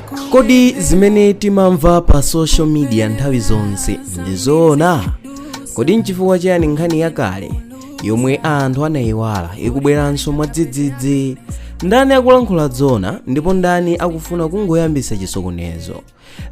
Kodi zimene timamva pa social media nthawi zonse ndi zoona? Kodi nchifukwa chiyani nkhani yakale yomwe anthu anayiwala ikubweranso mwadzidzidzi? Ndani akulankhula zoona ndipo ndani akufuna kungoyambisa chisokonezo?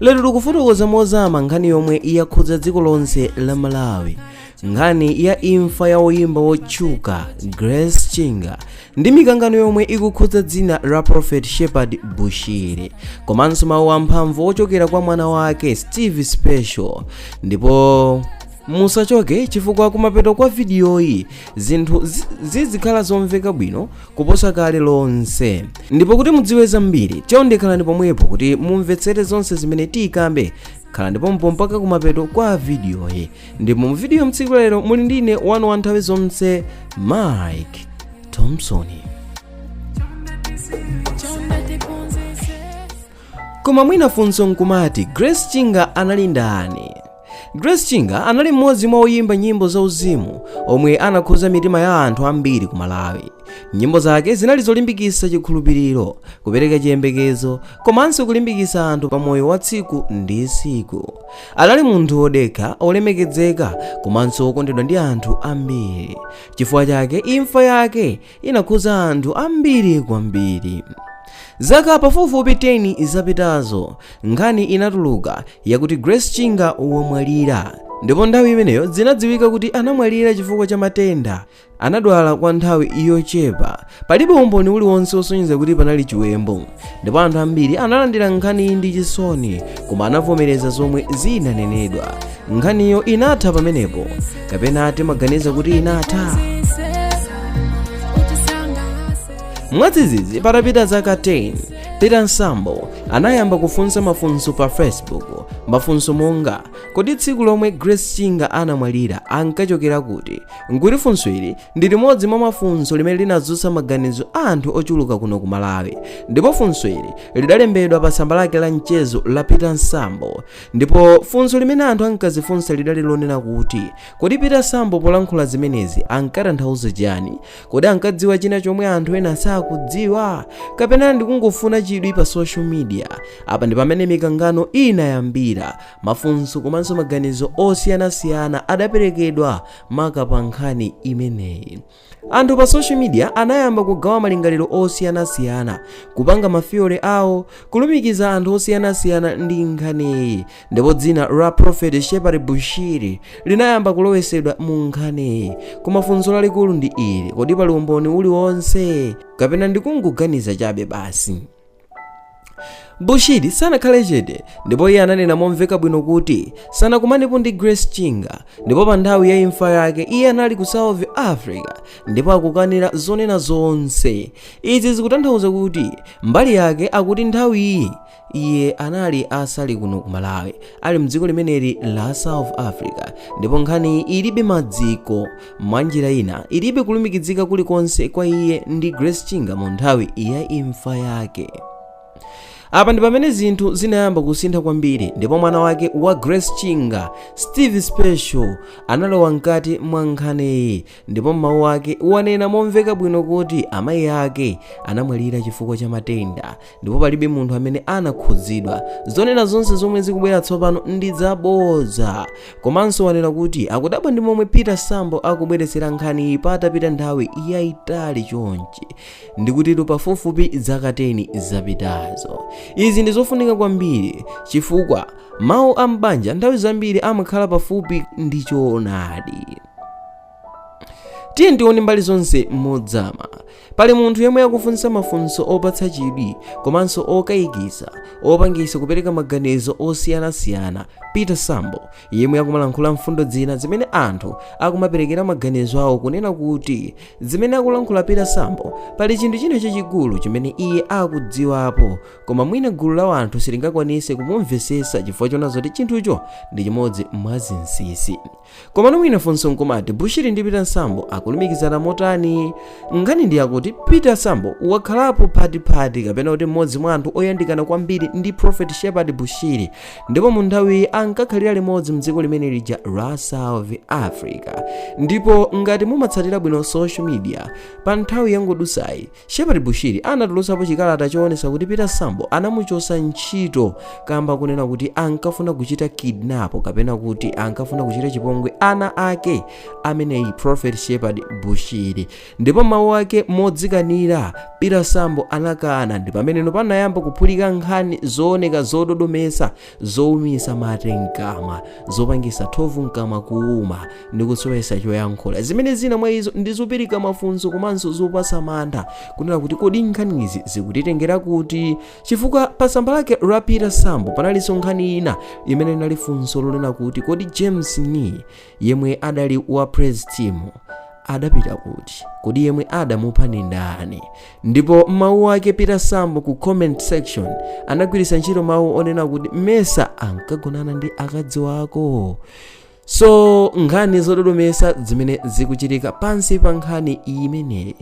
Lero tikufotokoza mozama nkhani yomwe yakhudza dziko lonse la Malawi, nkhani ya imfa ya woyimba wotchuka Grace Chinga ndi mikangano yomwe ikukhudza dzina la Prophet Shepherd Bushiri, komanso mawu amphamvu ochokera kwa mwana wake Steve Special. Ndipo musachoke, chifukwa kumapeto kwa vidiyoyi zinthu zizikhala zomveka bwino kuposa kale lonse. Ndipo kuti mudziwe zambiri, chonde khalani pomwepo kuti mumvetsere zonse zimene tiyikambe. Khalani pompo mpaka kumapeto kwa vidiyoyi. Ndipo mu vidiyo mtsiku lero muli ndine wanu wa nthawi zonse, Mike Thompson. Koma mwina funso nkumati, Grace Chinga anali ndani? Grace Chinga anali mmodzi mwa oyimba nyimbo zauzimu omwe anakhudza mitima ya anthu ambiri ku Malawi. Nyimbo zake zinali zolimbikitsa chikhulupiriro, kupereka chiyembekezo, komanso kulimbikitsa anthu pa moyo wa tsiku ndi tsiku. Anali munthu wodekha, olemekezeka, komanso wokondedwa ndi anthu ambiri. Chifukwa chake imfa yake inakhudza anthu ambiri kwambiri. Zaka pafupifupi 10 zapitazo, nkhani inatuluka yakuti Grace Chinga wamwalira, ndipo nthawi imeneyo zinadziwika kuti anamwalira chifukwa cha matenda. Anadwala kwa nthawi yochepa. Palibe umboni uliwonse wosonyeza kuti panali chiwembu, ndipo anthu ambiri analandira nkhaniyi ndi chisoni, koma anavomereza zomwe zinanenedwa. Nkhaniyo inatha pamenepo, kapena timaganiza kuti inatha? Mwadzidzidzi, patapita zaka 10, Peter Nsambo anayamba kufunsa mafunso pa Facebook. Mafunso monga, kodi tsiku lomwe Grace Chinga anamwalira ankachokera kuti? Nkuti funso ili ndi limodzi mwa mafunso limene linadzutsa maganizo a anthu ochuluka kuno ku Malawi. Ndipo funso ili lidalembedwa pa tsamba lake la mchezo la Peter Nsambo. Ndipo funso limene anthu ankazifunsa lidali lonena kuti, kodi Peter Nsambo polankhula zimenezi ankatanthauza chiyani? Kodi ankadziwa china chomwe anthu ena sakudziwa, kapena ndikungofuna chidwi pa social media? Apa ndi pamene mikangano inayambira. Mafunso komanso maganizo osiyanasiyana adaperekedwa maka pa nkhani imeneyi. Anthu pa social media anayamba kugawa malingaliro osiyanasiyana, kupanga ma theory awo, kulumikiza anthu osiyanasiyana ndi nkhaniyi, ndipo dzina la Prophet Shepherd Bushiri linayamba kulowesedwa mu nkhaniyi. Koma funso lalikulu ndi ili: kodi pali umboni uliwonse, kapena ndikungoganiza chabe basi? Bushiri sanakhale chete, ndipo iye ananena momveka bwino kuti sanakumanepo ndi Grace Chinga, ndipo pa nthawi ya imfa yake iye anali ku South Africa, ndipo akukanira zonena zonse. Izi zikutanthauza kuti mbali yake akuti nthawiyi iye anali asali kuno ku Malawi, ali mdziko limeneli la South Africa, ndipo nkhaniyi ilibe maziko. Mwa njira ina, ilibe kulumikizika kulikonse kwa iye ndi Grace Chinga mu nthawi ya imfa yake. Apa ndi pamene zinthu zinayamba kusintha kwambiri, ndipo mwana wake wa Grace Chinga, Steve Special, analowa mkati mwa nkhaniyi, ndipo m'mawu ake wanena momveka bwino kuti amayi ake anamwalira chifukwa cha matenda ndipo palibe munthu amene anakhudzidwa. Zonena zonse zomwe zikubwera tsopano ndi zabodza. Komanso wanena kuti akudabwa ndi momwe Peter Sambo akubweretsera nkhaniyi patapita nthawi yayitali chonchi, ndikutitu pafupifupi zaka 10 zapitazo. Izi ndi zofunika kwambiri chifukwa mawu a m'banja nthawi zambiri amakhala pafupi ndi choonadi. Tiye tione mbali zonse mozama. Pali munthu yemwe akufunsa mafunso opatsa chidwi komanso okayikitsa, opangisa kupereka maganizo osiyanasiyana, Peter Sambo, yemwe akumalankhula mfundo zina zimene anthu akumaperekera maganizo awo kunena kuti zimene akulankhula Peter Sambo pali chinthu china chachikulu chimene iye akudziwapo, koma mwina gulu la anthu silingakwanise kumumvetsetsa chifukwa chona zoti chinthucho ndi chimodzi mwa zinsinsi. Komano mwina funso nkumati, Bushiri ndi Peter Sambo akulumikizana motani? Nkhani ndi yakuti kuti Peter Sambo wakhalapo phatiphati, kapena kuti mmodzi mwa anthu oyandikana kwambiri ndi Prophet Shepherd Bushiri, ndipo mu nthawiyi ankakhalira limodzi mdziko limene lija la South Africa. Ndipo ngati mumatsatira bwino social media, pa nthawi yangodusayi Shepherd Bushiri anatulutsapo chikalata choonesa kuti Peter Sambo anamuchosa ntchito kamba kunena kuti ankafuna kuchita kidnap, kapena kuti ankafuna kuchita chipongwe ana ake ameneyi Prophet Shepherd Bushiri. Ndipo mawu ake modzikanira, Peter Sambo anakana, ndi pameneno panayamba kuphulika nkhani zooneka zododomesa, zowumisa mate mkamwa, zopangisa thovu mkamwa kuuma ndi kusowesa choyankhula, zimene zina mwa izo ndi zopereka mafunso komanso zopasa mantha kunena kuti kodi nkhanizi zikutitengera kuti? Chifukwa pa tsamba lake la Peter Sambo panalinso nkhani ina imene inali funso lonena kuti kodi James Nee yemwe adali wa praise team adapita kuti? Kodi yemwe adamupha ndi ndani? Ndipo mawu ake Peter Sambo ku comment section anagwiritsa ntchito mawu onena kuti, "Mesa ankagonana ndi akadzi wako?" So nkhani zododomesa zimene zikuchitika pansi pa nkhani imeneyi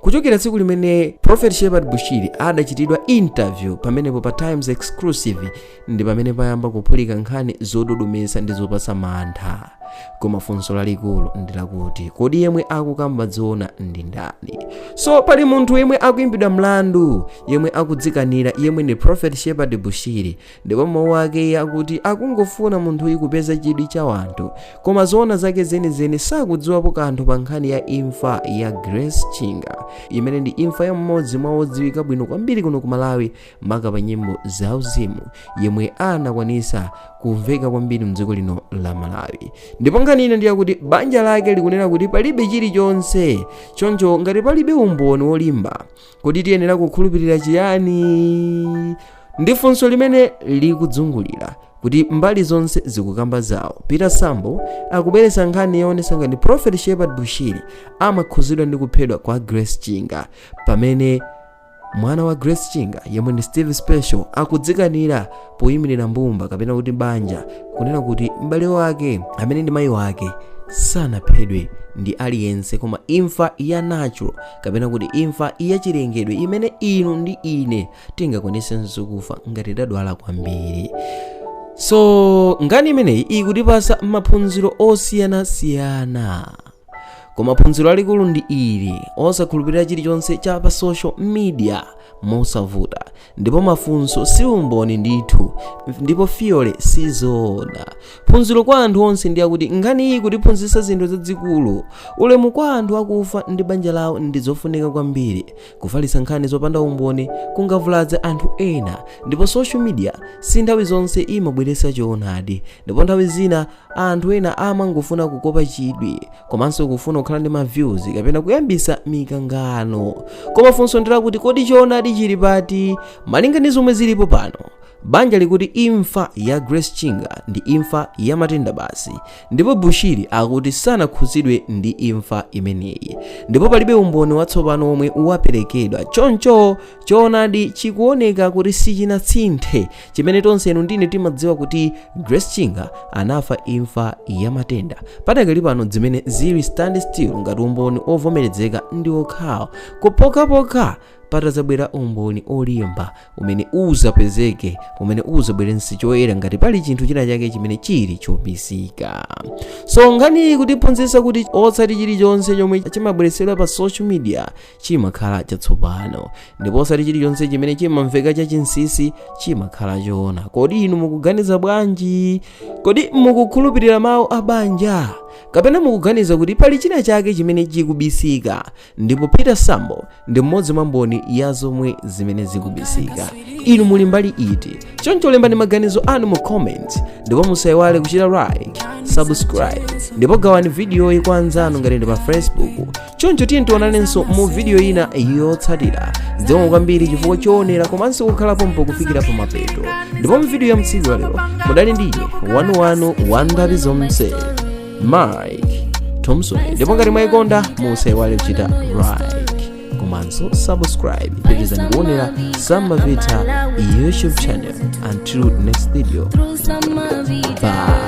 kuchokera tsiku limene Prophet Shepherd Bushiri adachitidwa interview pamenepo pa Times Exclusive, ndi pamene payamba kuphulika nkhani zododomesa ndi zopasa mantha. Koma funso lalikulu ndi lakuti kodi yemwe akukamba zoona ndi ndani? So pali munthu yemwe akuimbidwa mlandu, yemwe akudzikanira, yemwe ndi Prophet Shepherd Bushiri, ndipo mawu ake iye akuti akungofuna munthuyu kupeza chidwi cha wanthu, koma zoona zake zenizeni sakudziwapo kanthu pa nkhani ya imfa ya Grace Chinga, imene ndi imfa ya mmodzi mwa odziwika bwino kwambiri kuno ku Malawi, maka pa nyimbo zauzimu, yemwe anakwanisa kumveka kwambiri mdziko lino la Malawi. Ndipo nkhani ina ndiyakuti banja lake likunena kuti palibe chilichonse. Choncho ngati palibe umboni wolimba, kodi tiyenera kukhulupirira chiyani? Ndi funso limene likudzungulira kuti mbali zonse zikukamba zawo. Peter Sambo akubweretsa nkhani yoonetsa ngati Prophet Shepherd Bushiri amakhuzidwa ndi kuphedwa kwa Grace Chinga, pamene mwana wa Grace Chinga yemwe ndi Steve Special akudzikanira poyimirira mbumba, kapena kuti banja, kunena kuti m'bale wake amene ndi mayi wake sanaphedwe ndi aliyense, koma imfa ya natural, kapena kuti imfa yachilengedwe imene inu ndi ine tingakwanisenso kufa ngati tadwala kwambiri. So nkhani imeneyi ikutipasa maphunziro osiyanasiyana, koma phunziro lalikulu ndi ili: osakhulupirira chilichonse cha pa social media mosavuta, ndipo mafunso si umboni ndithu, ndipo theory sizoona. Phunziro kwa anthu onse ndi akuti nkhani iyi kutiphunzitsa zinthu zazikulu. Ulemu kwa anthu akufa ndi banja lawo ndi zofunika kwambiri. Kufalitsa nkhani zopanda umboni kungavulaze anthu ena, ndipo social media si nthawi zonse imabweretsa choonadi, ndipo nthawi zina anthu ena amangofuna kukopa chidwi komanso kufuna kukhala ndi ma views kapena kuyambisa mikangano. Koma funso ndilakuti kodi choonadi chili pati? Malinga ndi zomwe zilipo pano, banja likuti imfa ya Grace Chinga ndi imfa ya matenda basi, ndipo Bushiri akuti sanakhuzidwe ndi imfa imeneyi, ndipo palibe umboni watsopano omwe waperekedwa. Choncho choonadi chikuoneka kuti sichinasinthe, chimene tonse inu ndine timadziwa kuti Grace Chinga anafa imfa ya matenda. Padakali pano zimene zili stand still ngati umboni ovomerezeka ndi okhawo, kupokhapokha patazabwera umboni olimba umene uzapezeke, umene uzabwerense choyera ngati pali chinthu china chake chimene chili chobisika. So nkhani iyi kutiphunzitsa kuti osati chilichonse chomwe chimabweretsedwa pa social media chimakhala chatsopano, ndipo osati chilichonse chimene chimamveka chachinsinsi chimakhala choona. Kodi inu mukuganiza bwanji? Kodi mukukhulupirira mawu a banja, kapena mukuganiza kuti pali china chake chimene chikubisika, ndipo Peter Sambo ndi mmodzi mwa mboni ya zomwe zimene zikubisika? Inu muli mbali iti? Choncho lembani maganizo anu mu comment, ndipo musayiwale kuchita like, subscribe, ndipo gawani vidiyoyi kwa anzanu ngati ndi pa Facebook. Choncho tiye tionanenso mu video ina yotsatira. Zikomo kwambiri chifukwa choonera komanso kukhala pompo kufikira pamapeto. Ndipo mu video ya mtsiku wa lero mudali ndi ine wanuwanu wa nthawi zonse, Mike Thompson. Ndipo ngati mwayikonda, musayiwale kuchita like komanso subscribe. Pitirizani kuonera Samavita YouTube channel. Until next video, bye.